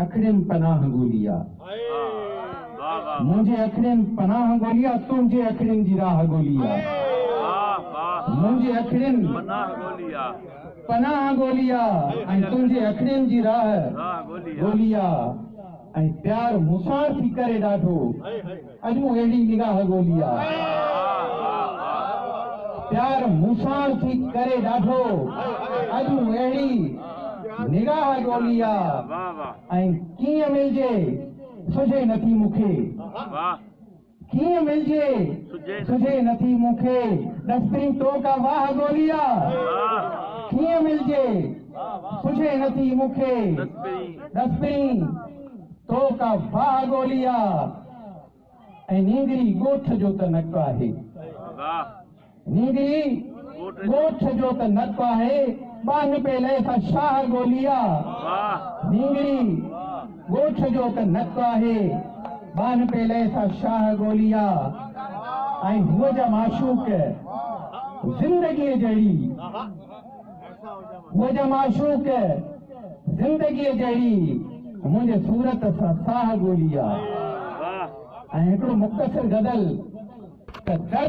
اکڙين پناهه ڳولي آ. منهنجي اکڙين پناهه ڳولي آ، تنهنجي اکڙين جي راهه ڳولي آ. منهنجي اکڙين پناهه ڳولي آ ۽ تنهنجي اکڙين جي راهه ڳولي آ ۽ پيار مون ساڻ ٿي ڪري ڏاڍو، اڄ مون اهڙي نگاهه ڳولي آ. پيار مون ساڻ ٿي ڪري ڏاڍو، اڄ مون اهڙي نگاهه ڳولي آ ۽ ڪيئن ملجي سجهي نٿي مون کي. ڪيئن ملجي سجهي نٿي مون کي، ڏس پرين تو ڪا واهه ڳولي آ. ڪيئن ملجي سجهي نٿي مون کي، ڏس پرين تو ڪا واهه ڳولي آ. ۽ نينگري ڳوٺ جو ته نڪ آهي. نينگري ڳوٺ جو ته نڪ آهي، ٻانهن پي لئي سان شاهه ڳولي آ. نينگري ڳوٺ جو ته نڪ آهي، ٻانهن پي لئي سان شاهه ڳولي آ. ۽ هوء جا معشوق زندگيء جهڙي، هوء جا معشوق زندگيء جهڙي، منهنجي صورت سان ساهه ڳولي آ. ۽ هڪڙو مختصر غزل ته درد.